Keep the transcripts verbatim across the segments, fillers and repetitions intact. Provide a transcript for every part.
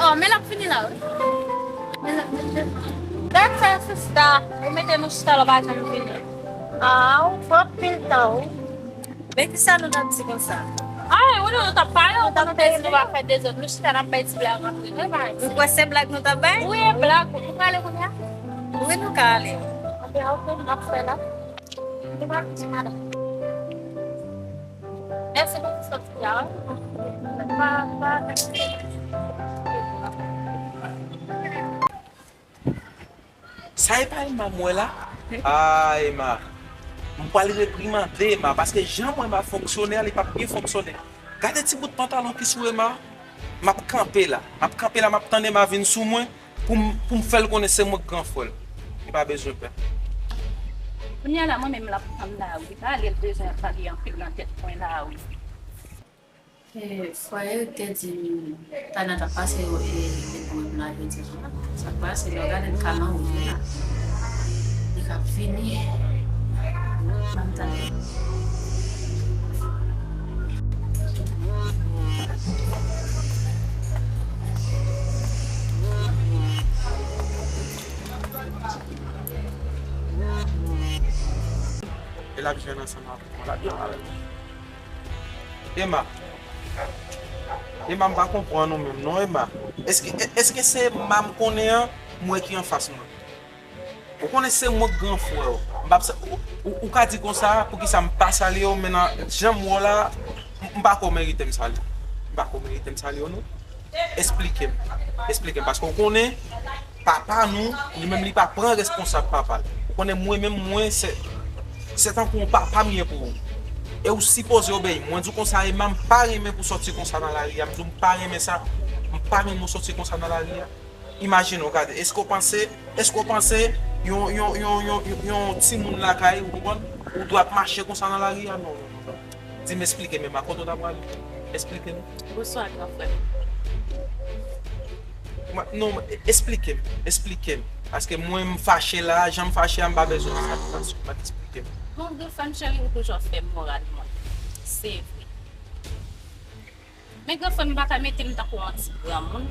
Oh, men l ap fini la, wi. Men l ap fini. Gad sa, sista. Ou mete nou chita la, w pa janm vini. Ah, ou pran pil tan, wi. Men kisa nou t ap di konsa? Ah, ou di nou t ap pale, ou konn nou te di nou pa fè dezòd. Nou chita, n ap bay ti blag antre, wi, bay. Ou kwè se blag nou t ap bay? Wi, e blag. Nou prale kounye a? Wi, nou ka ale. Ok, ok, n ap fè la. Nou pa di madanm. Mèsi pou ti sòti a, wi. Pa, pa, mèsi. Sa e pa Emma m wè la? Ah, Emma. M pral reprimande Emma, paske jan m wè Emma fonksyone a, li p ap byen fonksyone. Gade ti bout pantalon ki sou Emma. M ap kanpe la. M ap kanpe la, m ap tann Emma vin sou mwen pou m, pou m fè l konnen se mwen k gran frè l. Li pa bezwen pè. Kounye a la, mwen menm l ap tann la, wi. Pale l bezwen pale anpil nan tèt mwen la, wi. E, frè Eric te di m Tania t ap pase e, e pou m la jodi a. Sa k pase, lè w gade l ka nan wout li la. Li k ap vini. Ban m tande. E l ap jwenn ansanm avèk mwen, l ap jwenn avèk mwen. Emma. Emma, m pa konprann ou menm non, Emma. Èske, èske se Emma m konnen an, m wè ki anfas mwen? Ou konnen se mwen k gran frè w. M p ap sa-, ou, ou, ou ka di konsa, poukisa m pa salye w, men nan jan m wè w la, m, m pa kwè w merite m salye w. M pa kwè w merite m salye w, non. Esplike m. Esplike m, paske w konnen, papa nou, li menm li pa pran responsab papa l. Ou konnen mwen menm, mwen, se, se tankou yon papa m ye pou ou. E ou sipoze obeyi m. Mwen di w konsa, Emma, m pa renmen pou sòti konsa nan lari a. M di w m pa renmen sa. M pa renmen w sòti konsa nan lari a. Imajine w, gade, èske w panse, èske w panse yon, yon, yon, yon, yon, yon timoun lakay, ou konprann? Ou dwe ap mache konsa nan lari a? Non, non, non, non. Di m, esplike m, Emma, kote w ta prale? Esplike m. Bonswa, gran frè m. Mwen, non, e-, esplike m, esplike m. Paske mwen, m fache la, jan m fache a, m pa bezwen sa, sa, sa, esplike m. Bon, gran frè m cheri, ou toujou ap fè moral mwen. Se vre. Men gran frè m, m pa ka mete m tankou yon ti granmoun.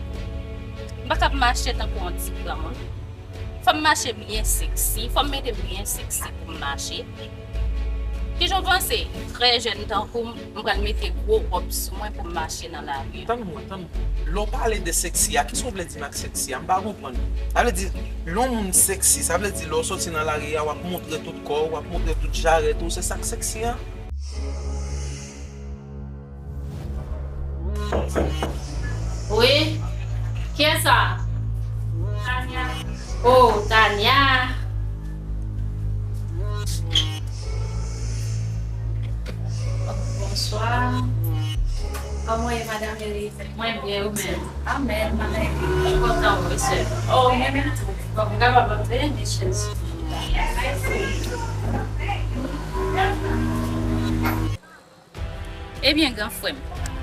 M pa ka ap mache tankou yon ti granmoun. Fò m mache byen seksi, fò m mete m byen seksi pou m mache. Kijan w panse, trè jèn tankou m, m pral mete gwo wòb sou mwen pou m mache nan lari? Tann mwen, tann mwen. Lè w pale de seksi a, kisa w vle di m ak seksi a? M pa konprann. Sa vle di, lè yon moun seksi, sa vle di lè w sòti nan lari a, w ap montre tout kò w, w ap montre tout jarèt ou, se sa k seksi a? Wi? Kiyès sa? Tania. Oh, Tania. Bonswa. Kòman w ye, madanm Eric? Mwen byen, ou menm? Amèn, madanm Eric. Mwen kontan wè w, sè. Oh, mwen menm tou. Bon, m kapab antre, men chèz. Ebyen, gran frè m,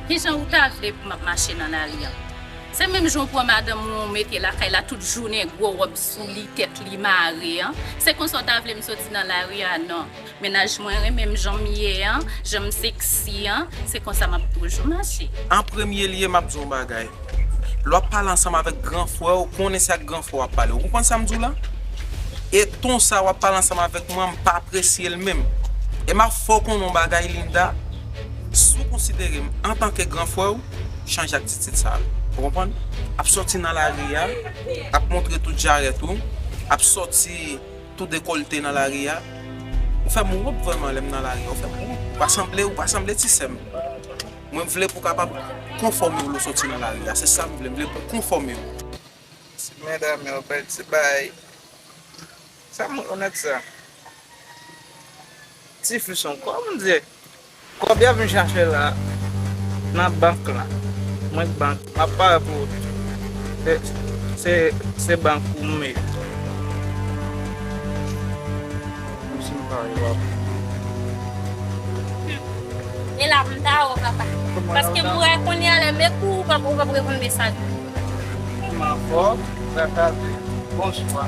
kijan ou ta vle pou m ap mache nan lari a? Se menm jan w pran madanm ou, ou mete lakay la tout jounen, gwo wòb sou li, tèt li mare an? Se konsa w ta vle m soti nan lari a? Non. Mennaj mwen renmen m jan m ye an, jan m seksi an, se konsa m ap toujou mache. An premye lye, m ap di w yon bagay. Lè w ap pale ansanm avèk gran frè w, konnen se ak gran frè w w ap pale. Ou konprann sa m di w la? E ton sa w ap pale ansanm avèk mwen, m pa apresye l menm. E m ap fè w konnen yon bagay, Linda, si w konsidere m antanke gran frè w, chanje ak titit sa a. Ou konprann? Ap sòti nan lari a, ap montre tout jarèt ou, ap sòti tou dekòlte nan lari a. Ou fè m wont vrèman lè m nan lari a, ou fè m wont. Ou pa sanble, ou pa sanble ti sè m. Mwen, m vle pou w kapab konfòme w lè w sòti nan lari a. Se sa m vle, m vle pou w konfòme w. Ti medam yo, bèl ti bay. Sa moun onèt sa? Ti fi son kò, Bondye. Kòb y ap vin chache la, nan bank la. Mwen k bank, m ap pare pou ou. Se, se, se bank ou m ye. Menm si m pare, w ap. E la, m ta wè w, papa. Paske m wè kounye a lè m ekri w, ou p ap, ou p ap reponn mesaj mwen. Kòman fò, bonswa.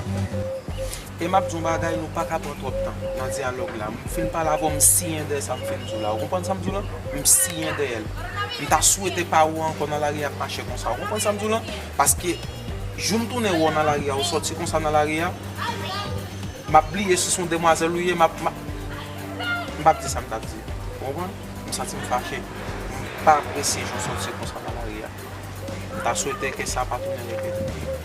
E m ap di w yon bagay, nou pa ka pran twòp tan nan dyalòg la. M fin pale avè w, m siyen dèyè sa m fin di w la. Ou konprann sa m di w la? M siyen dèyè l. M ta swete pa wè w ankò nan lari a ap mache konsa. Ou konprann sa m di w la? Paske, jou m tounen wè w nan lari a, ou sòti konsa nan lari a, m ap bliye si se yon demwazèl ou ye, m ap, m ap, m p ap di sa m t ap di. Ou konprann? M santi m fache. M pa apresye jan w sòti konsa nan lari a. M ta swete ke sa pa tounen repete.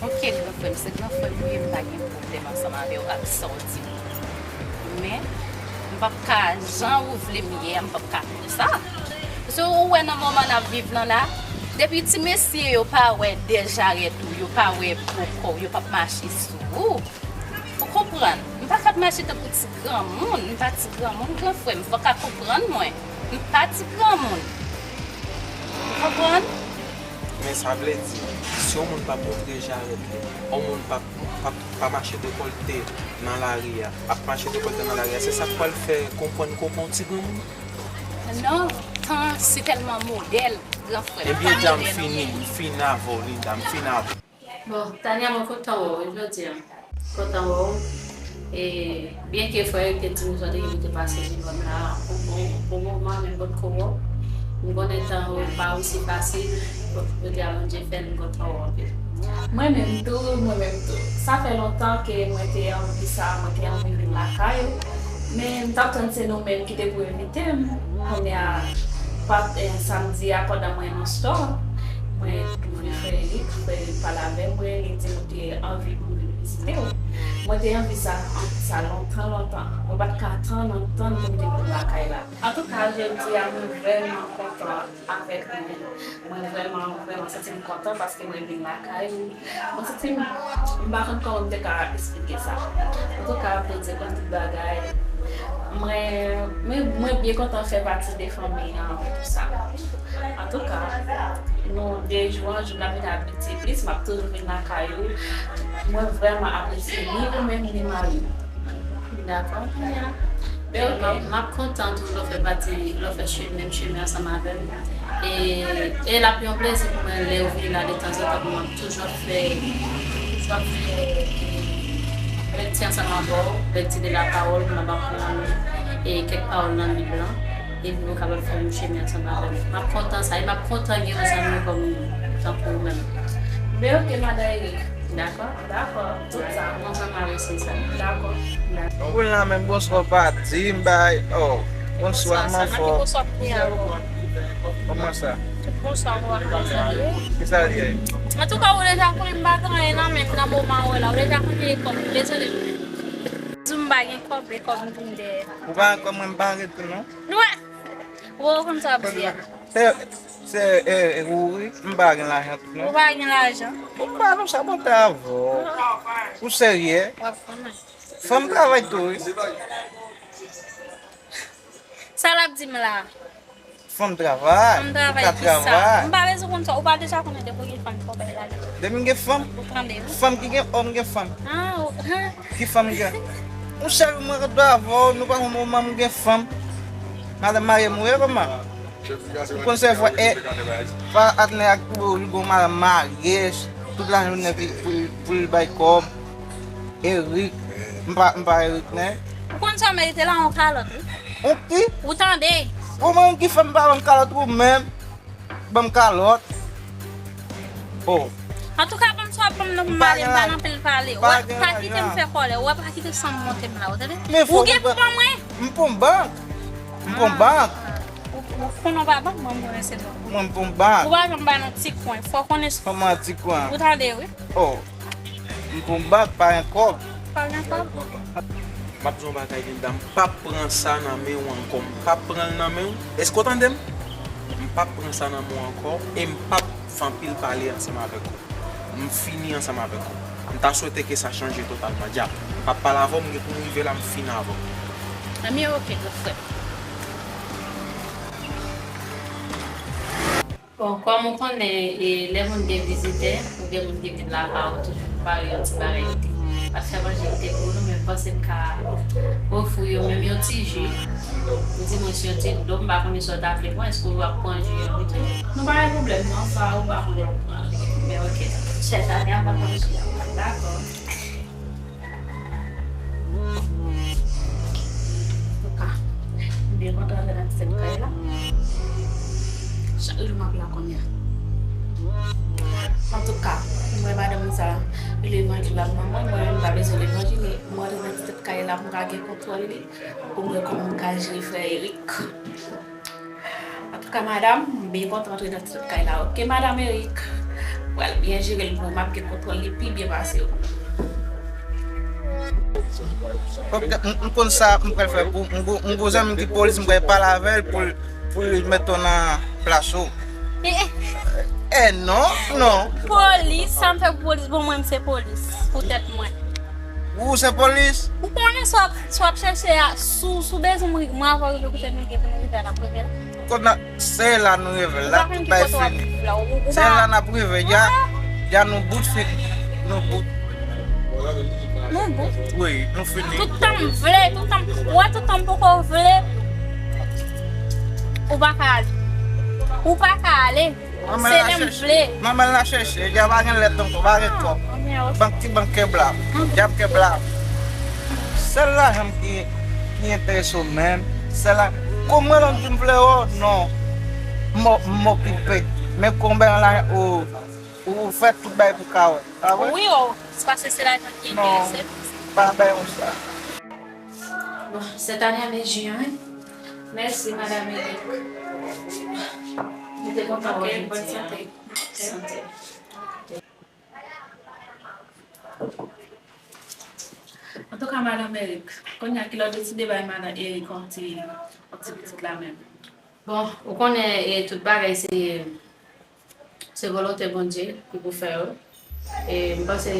Ok, gran frè m, se gran frè m ou ye, m pa gen pwoblèm ansanm avè w ak sa w di m. Men, m p ap ka, jan ou vle m ye a, m p ap ka fè sa. Paske ou wè nan moman n ap viv lan la, depi ti mesye yo pa wè dèjarèt ou, yo pa wè bò kò w, yo p ap mache sou ou. Ou konprann? M pa ka ap mache tankou ti granmoun. M pa ti granmoun, gran frè m. Fò w ka konprann mwen. M pa ti granmoun. Ou konprann? Men sa vle di, si yon moun pa montre jarèt li, yon moun pa, pa, pa mache dekòlte nan lari a, ap mache dekòlte nan lari a, se sa k pral fè konprann ke w pa yon ti granmoun? Non, tan si tèlman modèl, gran frè m. Ebyen, tan dja m modèl fini, m fin avè w, Linda, m fin avè w. Bon, Tania, mwen kontan wè w wi jodi a. Kontan wè w. E, byenke frè yo te di m sa te gen pou te pase sou zòn la pou bon, bon moman, men m potko wè w. M konnen tan yo pa osi fasil. Bon, jodi a, Bondye fè l, m kontan wè w anpil. Mwen menm tou, mwen menm tou. Sa fè lontan ke mwen te anvi sa, mwen te anvi vin lakay ou. Men m t ap tann se nou menm ki te pou envite m. Kounye a, pa, eh, samdi a, pandan mwen nan store, mwen twouve frè Eric, frè Eric pale avè mwen, li di m ou te anvi pou m vin vizite w. Mwen te anvi sa, anvi sa lontan, lontan. Mwen pa t ka tann, tann pou m te vin lakay la. Antouka, jodi a, mwen vrèman kontan avèk nou. Mwen vrèman, vrèman santi m kontan paske mwen vin lakay ou. Mwen santi m, m pa konn kòman m te ka esplike sa. Antouka, pou di konn tout bagay, mwen, mwen, mwen byen kontan fè pati de fanmi an, tout sa. Antouka, nou de jou an jou, n ap vin abitye plis, m ap toujou vin lakay ou. Mwen vrèman apresye ni ou menm, ni mari w. Dakò. Men ok. M ap, m ap kontan tou lè w fè pati, lè w fè che-, menm chemen ansanm avè m. E, e l ap yon plezi pou mwen lè w vini la detanzantan pou mwen toujou ap fè, toujou ap fè, e, lekti ansanm avè w, lekti de lapawòl, pou m ap aprann, e, kèk pawòl nan Bib lan. Epi nou kapab fè yon chemen ansanm avè m. M ap kontan sa, e m ap kontan gen yon zanmi kòm, tankou ou menm. Men ok, madan Eric. Dakò? Dakò. Tout sa. Mwen vrèman apresye sa. Dakò. Dakò. Ou la menm, bonswa pa di m bay. Oh, bonswa, bonswa, man fò. Bonswa, sa nan ki bonswa pou ye a? Kòman sa? Bonswa, kòman sa ye? Ki sa l ye? Antouka, ou deja konnen m pa gen anyen nan men m nan moman an la. Ou deja konnen kòb, dezole. Di m pa gen kòb, e kòb m vin dèyè. Ou pa gen kòb, mwen m pa gen tou non. Nou wè? Ou konn sa w ap di a. Se, se, e, e, ou wi, m pa gen lajan tou non. Ou pa gen lajan? Ou pa non, sa bon ta avè w. Ou serye? W ap konnen. Fanm travay tou wi. Sa l ap di m la? Fanm travay. Fanm travay ki sa? M pa bezwen konn sa. Ou pa deja konnen depi w gen fanm fò w bay lajan. Depi m gen fanm? Ou tande wi. Fanm ki gen òm gen fanm. Ah, ou, ah. Ki fanm gen? Yon sèl mwen ret avè w, nou pa yon moman m gen fanm. Madanm marye m wi, kòman? Ou konn sèl fwa, e, pa atnè ak tou, li gon madanm marye, tout lajounen pou, pou, pou l bay kòb. Eric, m pa, m pa Eric, men. Ou konn sa w merite la, yon kalòt, wi. Yon ki? Ou tande? Ou menm ki fè m pa ban m kalòt ou menm? Ban m kalòt. Oh. Antouka, ban m swa ban m nan pou m ale, m pa nan anpil pale. Ou wè, pa kite m fè kòlè. Ou wè, pa kite san m monte m la, ou tande? Ou gen pou ban mwen? M pou m bank. M pou m bank. Ou, ou konnen w pa bank, mwen m konnen se bank. Mwen m pou m bank. Ou pa janm bay nan ti kwen. Fò w konnen. Kòman ti kwen? Ou tande, wi. Oh. M pou m bank, pa gen kòb. Pa gen kòb. M ap di w yon bagay, Linda, m p ap pran sa nan men w ankò. M p ap pran l nan men w. Èske w tande m? M p ap pran sa nan men w ankò e m p ap fè anpil pale ansanm avèk ou. M fini ansanm avèk ou. M ta swete ke sa chanje totalman. Dyab, m p ap pale avè w, m gen pou m rive la, m fin avè w. Ebyen, oke, gran frè m. Bon, kòm ou konnen, e, lè moun gen vizitè, ou gen moun ki vin lakay ou, toujou prepare yon ti bagay ki te, pa t fè manje ki te pou nou, men m panse m ka ofri yo menm yon ti ji, ou di mwen si yon ti dlo, m pa konnen sa w ta vle pran, èske w ap pran ji an pito? Nou pa gen pwoblèm non, sa ou pa konnen ou pran. Ok. Chèz Tania pa manje. Dakò. Antouka, m byen kontan antre nan ti tèt kay la. Chak jou m ap la kounye a. Antouka, m wè madanm sa, levanjil ap ban mwen, mwen menm m pa bezwen levanjil, m antre nan ti tèt kay la, m ka gen kontwòl li, pou m wè kòman m ka jere frè Eric. Antouka, madanm, m byen kontan antre nan ti tèt kay la, ok? Madanm Eric pral byen jere l pou ou, m ap gen kontwòl li pi byen pase ou. Ok, m, m konn sa m pral fè pou m, m gon zanmi ki polis, m pral pale avè l pou l, pou l mete w nan plas ou. E, e. Eh non, non. Polis, sa m fè pou polis? Bon, mwen, m se polis, pou tèt mwen. Ou se polis? Ou konnen sa w ap, sa w ap chèche a, si w, si w bezwen mwen, mwen avè w rive kote nou ye pou nou rive a, n ap rive la. Kote n ap, se la nou rive, la tout bagay fini. Se la n ap rive, ya, ya nou bout fini. Nou bout. Nou bout? Wi, nou fini. Tout tan m vle, tout tan m, ou wè tout tan m poko vle, ou pa ka ale. Ou pa ka ale. Se lè m vle. Manman l la chèche, ya pa gen lèt ankò, pa gen kòb. Bank ti bank kè bla. Ya kè bla. Sèl lajan ki, ki enterese w menm, sèl la. Kòm mwen menm di m vle, oh, non. M, m okipe. Men konbyen la, ou, ou fè tout bagay pou ka wè. Pa vre? Wi, oh. Se paske se lajan ki enterese m. Non. Pa bay yon sa. Bon, sèt ane a men jan, wi. Mèsi, madanm Eric. Mwen te kontan wè w jodi a. Bòn sante. Sante. Antouka, madanm Eric, kounye a kilè w deside bay madanm Eric yon ti, yon ti pitit la menm? Bon, ou konnen, e, tout bagay se, se volonte Bondye ki pou fè yo. E, m panse,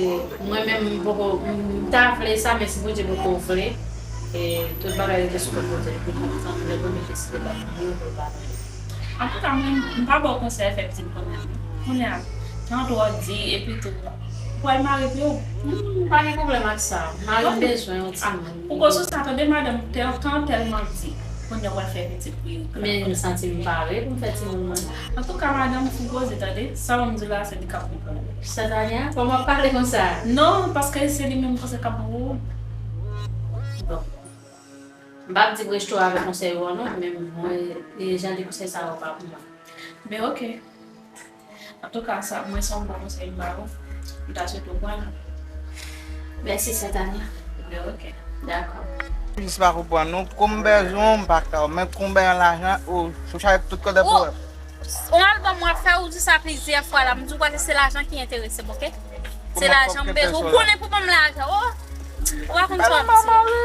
mwen menm, m poko, m ta vle sa, men si Bondye poko vle, e, tout bagay rete sou men Bondye. Depi nan tan, lè Bondye deside ba nou, yo ba nou. Antouka, mwen, m pa ba w konsèy fè pitit kounye a, non. Kounye a, tan twò di, epi tou, ou pral mare pou yo. Hmm, pa gen pwoblèm ak sa. Mari m bezwen yon timoun. Ou ko sou sa, tande, madanm, tè-, tan tèlman di. Kounye a w ap fè pitit pou yo. Men m santi m pare pou m fè timoun mwen. Antouka, madanm, fou poze, tande. Sa w m di la, se li k ap pran. Sa Tania, kòman w ap pale konsa? Non, paske se li menm konsèy k ap ban ou. Bon. M p ap di w rejte w avèk konsèy ou an, non, men mwen, e, jan de konsèy sa yo pa pou mwen. Men oke. Antouka, sa, mwen se yon bon konsèy m ba ou. M ta swete w pran l. Mèsi, sè Tania. Men oke. Dakò. Jis pa konprann nou. Kòm m bezwen w, m pa ka. Men konbyen lajan ou sou chaje tout kote pou wè. Yon album w ap fè, ou di sa plizyè fwa la. M di w paske se lajan ki enterese m, oke? Se lajan m bezwen. Ou konnen pou ban m lajan. Oh! Ou pa konn sa w ap di.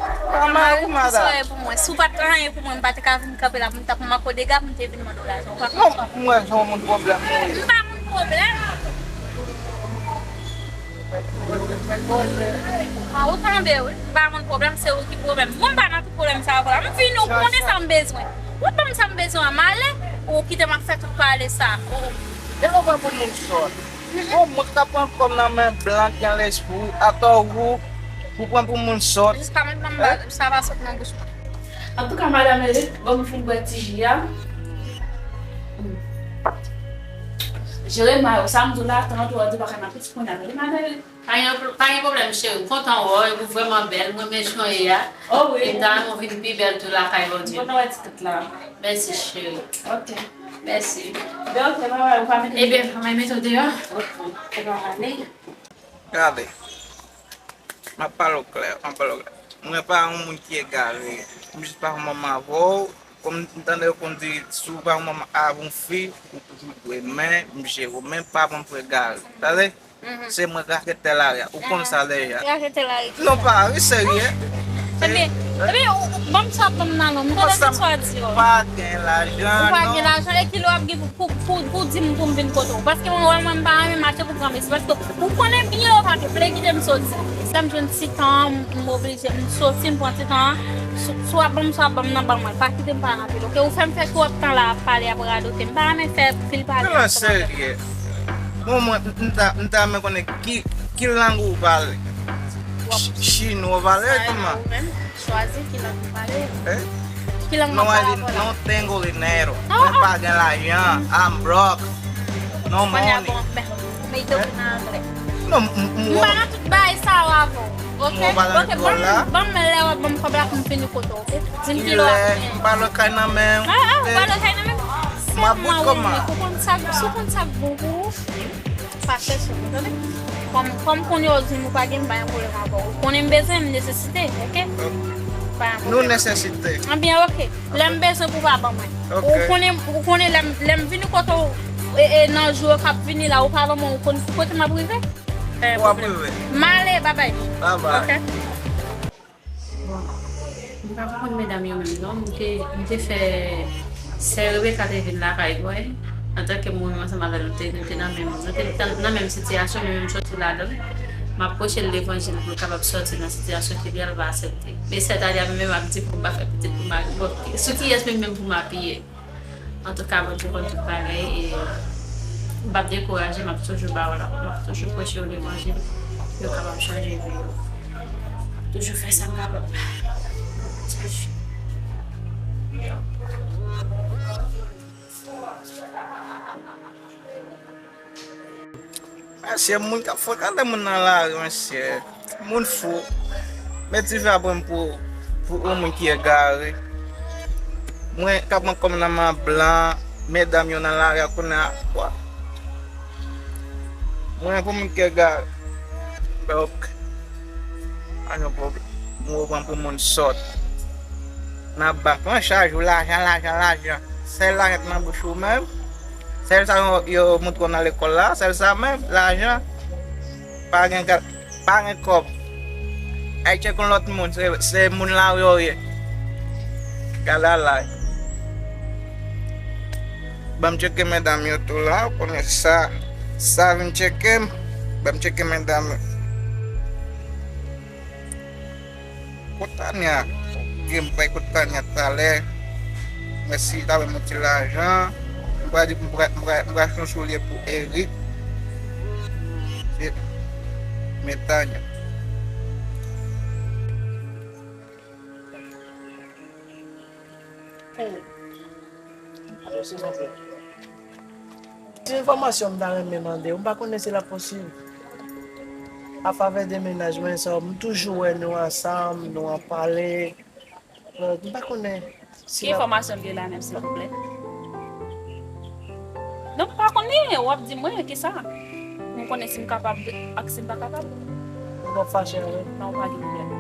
Pa mari w, madanm. Sorry pou mwen. Si w pa t anyen pou mwen, m pa t ka vin kanpe la pou m t ap manke w dega pou m te vin mande w lajan. Ou pa konn sa w ap di. Non, mwen se yon moun pwoblèm, wi. M pa moun pwoblèm. A, ou tande, wi. M pa moun pwoblèm, se ou ki pwoblèm. Mwen, m pa nan tout pwoblèm sa yo la. M vini, ou konnen sa m bezwen. Ou ban m sa m bezwen an, m ale, ou kite m ap fè tout pale sa. Ou... Depi w pran pou moun sòt. Bon, mwen k ap pran kòb nan men blan ki an lespri, atò ou, ou pran pou moun sòt. Jis pa mèt nan m ba, sa pa sot nan bouch mwen. Antouka, madanm Eric, bon, m fin bwè ti ji a. Jeremaya, sa m di w la, tan twò di w pa ka nan pitit kounye a, tande, madanm Eric. Pa gen, pa gen pwoblèm, cheri. M kontan wè w, epi w vrèman bèl. Mwen renmen jan w ye a. Oh wi. E m ta renmen w vin pi bèl tou lakay, Bondye. M kontan wè ti tèt la. Mèsi, cheri. Ok. Mèsi. Ben, ok, bye bye, ou pa mete m. Ebyen, mwen mete w deyò. Ok. E pa ale. Gade. M ap pale w klè, m ap pale w klè. Mwen pa yon moun ki egare. M jis pa yon manman avè w. Kòm m tande yo konn di, si w pa yon manman avè yon fi, ou toujou dwe. Men, m jere w. Men pa pran m pou egare. Tande? Se mwen raketè lari a. Ou konn sa deja. Raketè lari. Non, pa, wi, serye. Ebyen, ebyen, ou, ou, ban m sa, ban m nan non. M tande tout sa w di yo. Pa gen lajan, non. Ou pa gen lajan, e kilè w ap gen pou, pou, pou, pou di m pou m vin kote w? Paske mwen wè mwen, m pa renmen mache pou pran mesi. Paske ou konnen byen ou pa te vle kite m soti. Lè m jwenn ti tan an, m, m oblije, m soti, m pran ti tan an. Si, si w ap ban m, si w ap ban m nan, ban mwen. Pa kite m pale anpil, oke? Ou fè m fè twòp tan la ap pale, ap radote. M pa renmen fè pil pale. Non, serye. Bon, mwen, m, m ta, m ta renmen konnen ki, ki lang ou pale? Ch-, chinwa w pale, kòman? Ou menm, chwazi ki lang ou pale. Eh? Ki lang mwen pale avè w la? No tengo dinero. Mwen pa gen lajan. I'm broke. Non, kounye a, bon, men, mete w nan anglè. Non, m, m, m pa nan tout bagay sa yo avè w. Ok? Ok, ban m, ban m lè w ap ban m kòb la pou m vini kote w, ok? Di m ki lè w ap vini. M pa lwen kay nan men w. Ah, ah, ou pa lwen kay nan men m? M ap bout kòb la. Ou konn sa, si w konn sa k bon pou ou, pa chèche m, tande? Kòm, kòm kounye a w di m ou pa gen, m pa gen pwoblèm avè w. Ou konnen m bezwen, m nesesite, ok? Pa gen pwoblèm. Nou nesesite. Anbyen, ok. Lè m bezwen pou pa ban mwen. Ok. Ou konnen, ou konnen lè m, lè m vini kote w, e, e, nan jou yo k ap vini la, ou pa ban mwen, ou konn ki kote m ap rive? W ap rive. M ale, babay. Babay. Ok. Bon, m pa konprann medam yo menm non. M te, m te fè sè Rebecca te vin lakay mwen. Antanke mwen menm ansanm avè l, nou te, nou te nan menm, nou te nan menm sitiyasyon, men menm soti ladan l. M ap preche l levanjil pou l kapab sòti nan sitiyasyon ke li an, l pa aksepte. Men sètadi a, menm ap di pou m pa fè pitit pou mari. Bon, sou kiyès menm, menm pou m apiye? Antouka, Bondye konn tout bagay e m p ap dekouraje, m ap toujou ba yo la, m ap toujou preche yo levanjil pou yo kapab chanje vi yo. M ap toujou fè sa m kapab. Mesye, moun k ap frekante moun nan lari, mesye. Moun fou. Met dife apre m pou, pou yon moun ki egare. Mwen k ap pran kòm nan men blan, medam yo nan lari a kounye a. Wa. Mwen pou moun ki egare. Ok. Pa gen pwoblèm. Mwen pran pou moun sòt. Nan bank, pran chaj ou, lajan, lajan, lajan. Sèl lajan k nan bouch ou menm. Sèl sa yo, yo montre w nan lekòl la, sèl sa menm, lajan. Pa gen ka-, pa gen kòb. Al tcheke yon lòt moun, se, se moun lari yo ye. Gade la. Ban m tcheke medam yo tou la, ou konnen sa. Sa vin tcheke m, ban m tcheke medam yo. Kot Tania? Ok, m pral kot Tania talè. Mwen si li ta ban m yon ti lajan. M pral di, m pral, m pral, m pral achte yon soulye pou Eric. Se, men Tania. Ti enfòmasyon m ta renmen mande w, m pa konnen si l ap posib. A favè demenajman sa, m toujou wè nou ansanm, nou ap pale. But, m pa konnen si l ap... Ki enfòmasyon m gen la menm, silvouplè? Non, m pa konnen, w ap di mwen kisa. Pou m konnen si m kapab ak si m pa kapab. Ou p ap fache avè m? Non, pa gen pwoblèm.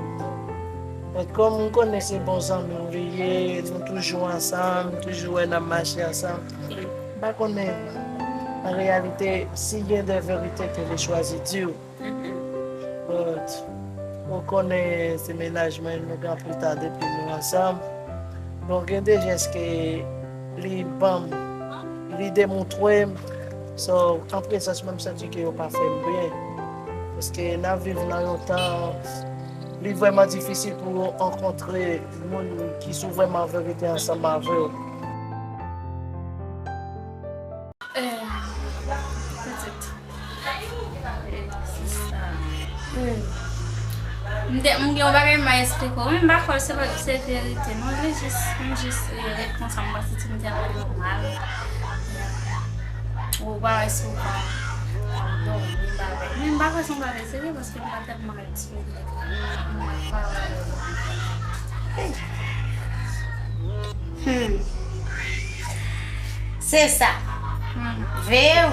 But kòm m konnen se bon zanmi w li ye, nou toujou ansanm, toujou wè n ap mache ansanm. M pa konnen, an reyalite, si gen de verite ke li chwazi di w. But, ou konnen se mennaj mwen, nou gen anpil tan depi nou ansanm. Bon, gen de jès ke li ban m, li demontre m. So, an prezans mwen, m santi ke yo pa fè m byen. Paske n ap viv nan yon tan, li vrèman difisil pou w rankontre moun ki sou vrèman verite ansanm avè w. Eh, pitit. Eh, sista. Hmm. M te, m gen yon bagay m a esplike w. M pa kwè se, se verite. Non, vle jis, m jis, eh, ret konsa, m panse ti m te ap fè w mal. Ou pa wè si w pa dòmi bagay. Men m pa kwè se yon bagay serye paske m pa tèlman Hmm. Se sa. Hmm. Veye w.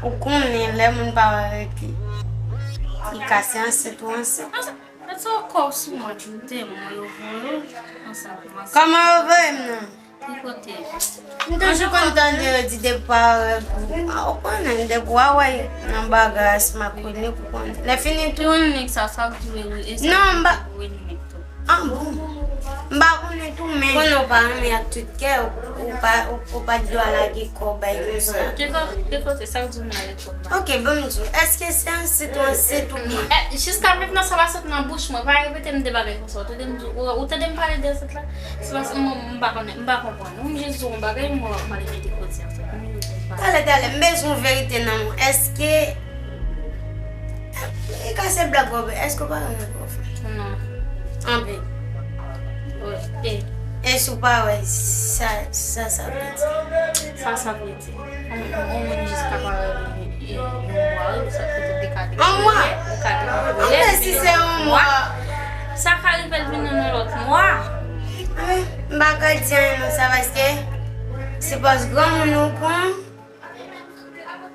Ou konnen lè moun pa wè rete. Li ka se ansent ou ansent. Mèt sa kò sou mwen, demon yo voye ansanm. Kòman yo voye m nan? Ki kote? M toujou konn tande yo di depi w a wè, ou konnen, depi w a wè nan bagay, si m ap rele pou konnen. Lè fini tou. Yon nèg sa, sa k di w e sa. Non, m pa. An bon. M pa konnen tou, men konnen w pa renmen ak tout kè w, ou pa, ou, ou pa t dwa lage kò w bay konsa. Ki kote, ki kote, sa k di w m lage kò m bay? Ok, ban m di w, èske se ansent ou ansent oubyen? Eh, jiska mentnan, sa pa sot nan bouch mwen. Pa repete m de bagay konsa. Ou tande m di, ou, ou tande m pale de ansent la? Se paske mwen, m pa konnen, m pa konprann. Ou m jis di w yon bagay, mwen, mwen ale mete kote a. Talè, talè, m bezwen yon verite nan men w. Èske, e ka se blag w ap fè, èske w pa renmen kò w fè? Non. Anpil. Wi. E, E si w pa wè, sa sa sa vle di? Sa sa vle di? On on moun jis ka pa wè li yon mwa, wi, sa poutèt li ka dekouvri, li ka dekouvri. Anben, si se yon mwa, sa ka rive l vin nan yon lòt mwa. M pa ka di anyen nan sa, paske se pòz granmoun ou pran.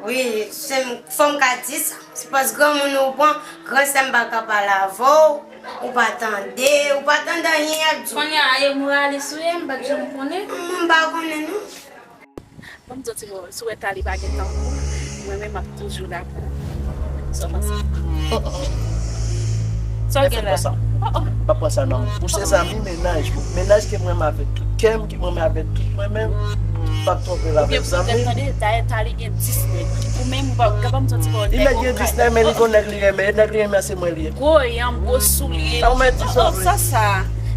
Wi, se fò m ka di sa. Se pòz granmoun ou pran, gran sè m pa ka pale avè w, ou pa tande, ou pa tande anyen y ap di w. Kounye a, e moralis ou ye, m pa t janm konnen. M pa konnen non. Ban m di w ti mo, si w wè Tali pa gen tan pou ou, mwen menm m ap toujou la pou ou. Sa w panse? Sa w gen la? M pa pran sa nan men. Ou se zanmi mennaj mwen. Mennaj ke mwen renmen avèk tout kè m, ke mwen renmen avèk tout mwen menm. M p ap twonpe l avèk zanmi. Tande, dayè Tali gen dis nèg. Ou menm ou pa, gade m santi pa w nèg. Li mèt gen dis nèg, men li gon nèg li renmen. E nèg li renmen an se mwen li ye. Gwo yanm, gwo soulye. Sa w mèt di sa vre. Sa sa.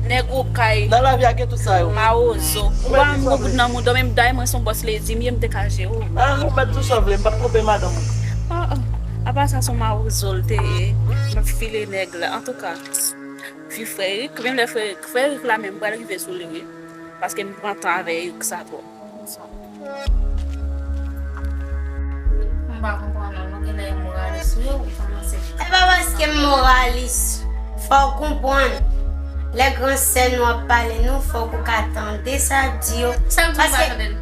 Nèg okay. Nan lavi a gen tout sa yo. Mawozo. Ou pa menm gon goud nan mouda w, menm dayè mwen se yon bòs ledi m ye, m te ka jere w. Ah, ou mèt di sa vre, m p ap twonpe madanm ou. Oh, oh. Apa sa se yon mawozo l te ye. M ap file nèg la. Antouka. Fi Frè Erik, menm lè Frè Erik, Frè Erik la menm pral rive sou li wi. Paske m pran tan avè Erik sa twòp. M pa konprann non, nou genlè e moralis wi, ou kòmanse. E pa paske m moralis. Fò w konprann. Lè gran sè nou ap pale nou, fòk ou ka tande sa ap di yo. Sa l di w pa tande l?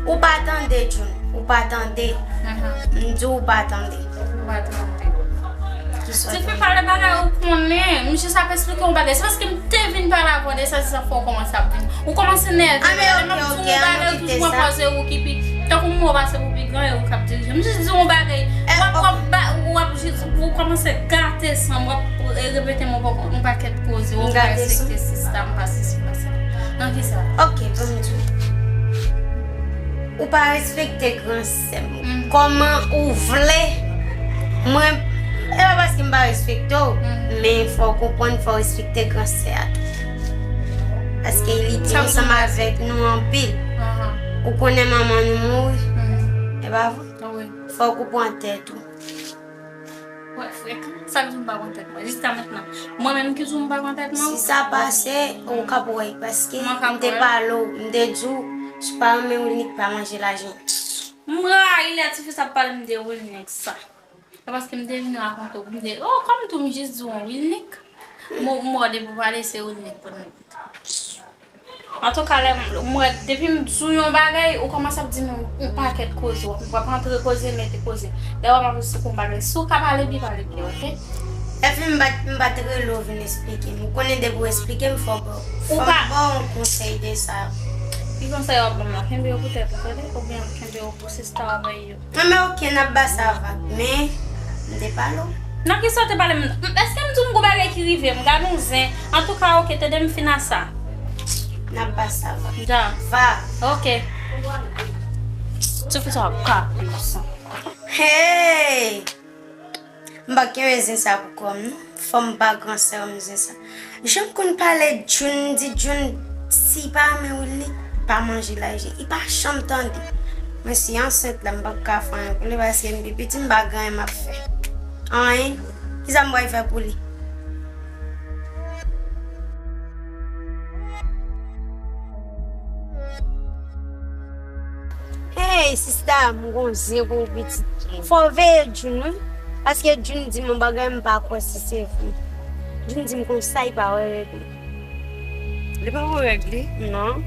Ou pa tande, June. Ou pa tande. Mhm. M di w ou pa tande. Ou pa tande. Ki sa w tande? Tifi, pale bagay ou konnen. M jis ap esplike yon bagay. Se paske m te vin pale avè w de sa, se sa fè w kòmanse ap vin. Ou kòmanse nève. Ah, men lè m ap di w yon bagay, ou toujou pran pòz e ou ki pi. Tankou m wè w pase pou pi gran e ou k ap dirije. M jis di w yon bagay. W ap, w ap, w ap jis, ou kòmanse gate san m, w ap, e, repete m yon pakèt koze. Ou pa respekte sista m, pa sesi, pa sa. Nan ki sa? Ok, ban m di w. Ou pa respekte gran sè m. Mm. Kòman ou vle? Mwen, e pa paske m pa respekte w, mm, men fò w konprann, fò w respekte gran sè a tou. Paske li te ansanm avèk nou anpil. Ou konnen manman nou mouri. Mm. E pa vre? Wi. Fò w konprann tèt ou. Wè, frèk, sa k di w m pa pran tèt mwen? Jiska mentnan, mwen menm ki di w m pa pran tèt mwen? Si sa pase, ou k ap wè, paske m te pale w, m te di w, si w pa renmen Wilnick, pa manje lajan. M rayi lè tifi sa ap pale m de Wilnick sa. Se paske m te vin rakonte w, m te, oh, kòm tou m jis di w Wilnick, m, m wè w depi w pale se Wilnick pou m. Antouka, lè m, m wè, depi m di w yon bagay, ou kòmanse ap di m yon pakèt koze, w ap, w ap antre koze, mete koze. Lè w ap ap esplike yon bagay, si w ka pale byen, pale byen, oke? Epi m pa t, m pa t rele w vin esplike m. Ou konnen depi w esplike m, fò w, fò m ba w yon konsèy de sa. Ki konsèy w ap ban m la? Kenbe yo pou tèt ou, tande? Oubyen kenbe yo pou sista w avèk yo. Non, men oke, n ap ba sa vag, men m te pale w. Nan kisa w te pale m? M, èske m di w m gon bagay ki rive m? Gade yon zen. Antouka, oke, tande m fin a sa. N ap ba sa vag. Ja. Va. Oke. Tifi sa ap kape w san. Hey! M pa kenbe zen sa pou kò m, non. Fò m ba gran sè m zen sa. Jan m konn pale June, m di June, si pa renmen Wilnick, pa manje lajan. Li pa janm tande. Mwen si ansent la, m p ap ka fè anyen pou li paske m pi piti, m pa gen anyen m ap fè. Anyen? Kisa m pral fè pou li? Hey, sista, m gon zen pou ou pitit. Fò w veye June, wi. Paske June di m yon bagay, m pa kwè si se vre. June di m konsa, li pa wè règ li. Li pa wè règ li? Non.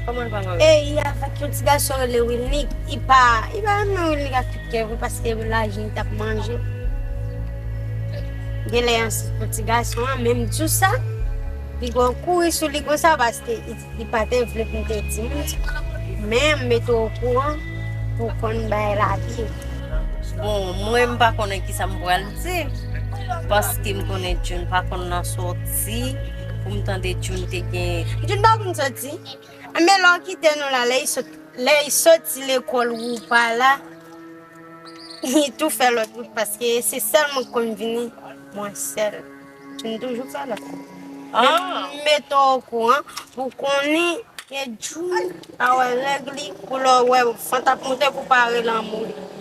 Kòman li pa wè règ? E, li avèk yon ti gason rele Wilnick. Li pa, li pa renmen Wilnick ak tout kè vre paske lajan li t ap manje. Genlè yon ti gason an, men m di w sa, li gon kouri sou li konsa paske li Li pa te vle pou m te di moun, men m mete w okouran pou w konn bagay lavi. Bon, mwen m pa konnen kisa m pral di, paske m konnen June pa konn nan sòti, pou m tande June te gen. June pa konn sòti, men lè w kite nou la, lè l sot, lè l soti lekòl ou pa la, li tou fè lòt wout, paske se sèl mwen k konn vini, mwen sèl. M toujou fè lòt. Ah. Men m mete w okouran pou konnen ke June pa wè règ li, pou lè w wè vant ap moute pou pa rele anmou li.